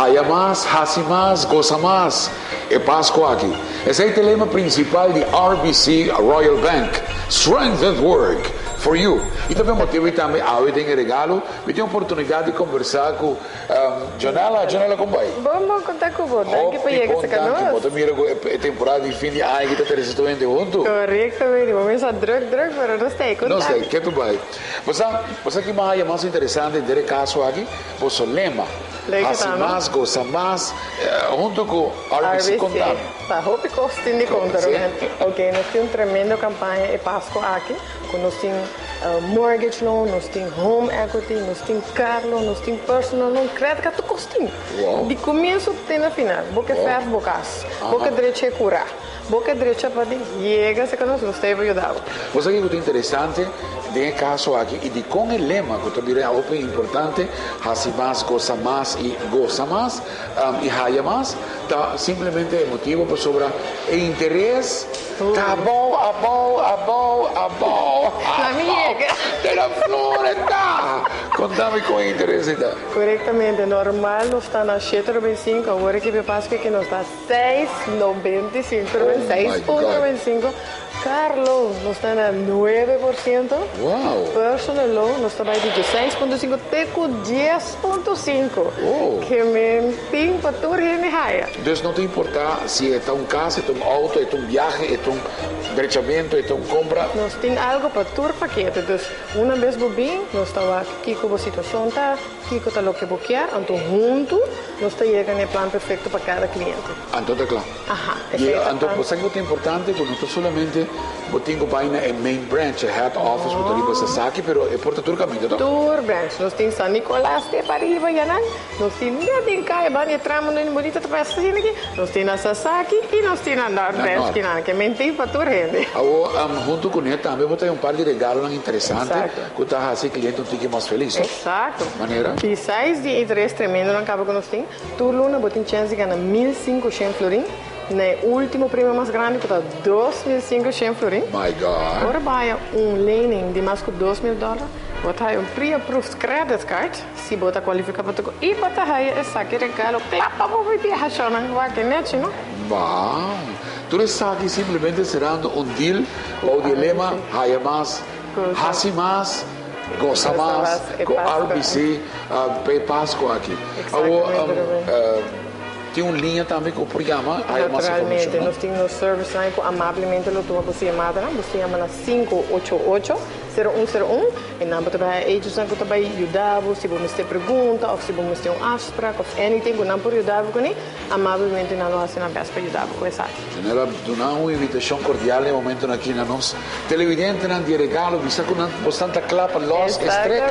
Haya mas, hasi mas, gosa mas e Pasco aki. Esey ta e lema principal di RBC Royal Bank, Strength at Work for You. Y ta pa e motibo y tambe awe den e regalo mi tin oportunidad di conversa cu Jonella. Jonella, con bay? Bon, bon, con ta cu bo? Danki pa Hopi yega bon, cerca danki. nos. Bo ta mira cu e temporada di fin di aña aki ta trece tur hende hunto. Correctamente, bo mester druk druk, pero nos ta ey, con Nos ta ta? ey, ke tu bay? Bo sa, bo sa ki mi a haya mas interesante den e caso aki? Boso lema, Hasi mas, gosa mas, hunto ku RBC konta. Ta hopi kos tin di konta, Ruben. Ok, nos tin un tremendo kampaña e Pasko aki, ku nos tin mortgage loan, nos tin home equity, nos tin car loan, nos tin personal loan, credit card, tur kos tin. Di komienso te na final. Bo ke fèrf bo kas, bo ke drecha e kurá, bo ke drecha pa di yega serka nos, nos ta ei pa yuda bo. Bo sa kiko ta interesante den e kaso aki i dikon e lema ku ta bira hopi importante, hasi mas, gosa mas i gosa mas i haya mas, ta simplemente e motibu pasobra e interes ta abou, abou, abou, abou, abou, te na flor e ta! Konta mi kon e interes ei ta. Korektamente, normal nos ta na 7,95, awor e kibe Pasku aki nos ta 6,95, Oh my God! 6,95. Car loan nos ta na 9%. Wow! Personal loan nos ta bai di 16,5 te ku 10,5. Oh! Ke men tin pa tur hende haya. Dus no ta importa si e ta un cas, e ta un auto, e ta un biahe, e ta un drechamentu, e ta un compra. Nos tin algo pa tur pakete. Dus una bes bo bin, nos ta wak kiko bo situacion ta, kiko ta loke bo kier, anto huntu nos ta yega na e plan perfecto pa cada cliente. Anto ta cla. Aha, I esei ta anto pa. bo sa kiko ta importante ku no ta solamente bo tin ku bai na e main branch, e head office ku ta riba Sasaki, pero e por ta tur kaminda to? Tur branch. Nos tin San Nicolas te pariba yanan, nos tin net den kaya banda e tramo nan bonito ta pasa asina aki, nos tin na Sasaki i nos tin na North Na branch North. kinan. Ke men tin pa tur hende. Awor, huntu kuné tambe bo ta hay un par di regalonan interesante Exacto. ku ta hasi e kliente un tiki mas felis, to? Exacto. Manera? Besides di interes tremendonan kaba ku nos tin, Tur luna bo tin chèns di gana 1500 florin na e último premio mas grandi ku ta 2500 florin. My God! Ora bo haya un lening di mas ku 2000 dòler, bo ta haya un pre-approved credit card si bo ta kualifiká pa toko i bo ta haya esaki regalo kla pa bo biaha shònan. Wak e nechi, no? Wow! Tur esaki simplemente serando un deal bou di e lema Haya mas, hasi mas. Gosa mas ku RBC pa e Pasku aki. Awor tin un liña tambe ku por yama haya mas informashon. Naturalmente, nos tin nos service line ku amablemente lo tuma boso yamadanan. Boso yama na 588-0101 e nan bo ta bai haya agentsnan ku ta bai yuda bo si bo mester pregunta òf si bo mester un afsprak òf anything ku nan por yuda bo kuné. Amablemente nan lo hasi nan best pa yuda bo ku esaki. Janela duna un invitashon kordial na e momentonan aki na nos televidentenan di e regalo bisa ku nan bosnan ta kla pa lòs e strek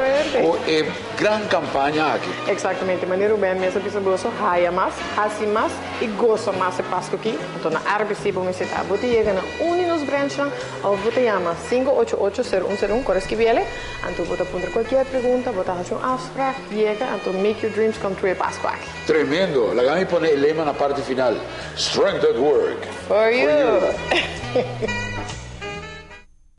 ku e gran kampaña aki. Eksaktamente, manera Ruben mes a bisa boso, haya mas, hasi mas i gosa mas e Pasku aki. Anto na RBC bo mester ta. Bo ta yega na un di nos branchnan òf bo ta yama 588 0101, kore skibiel e, anto bo ta puntra kualkier pregunta, bo ta hasi un afsprak, yega, anto make your dreams come true e Pasku aki. Tremendo! Laga mi pone e lema na parti final, Strength at work for you!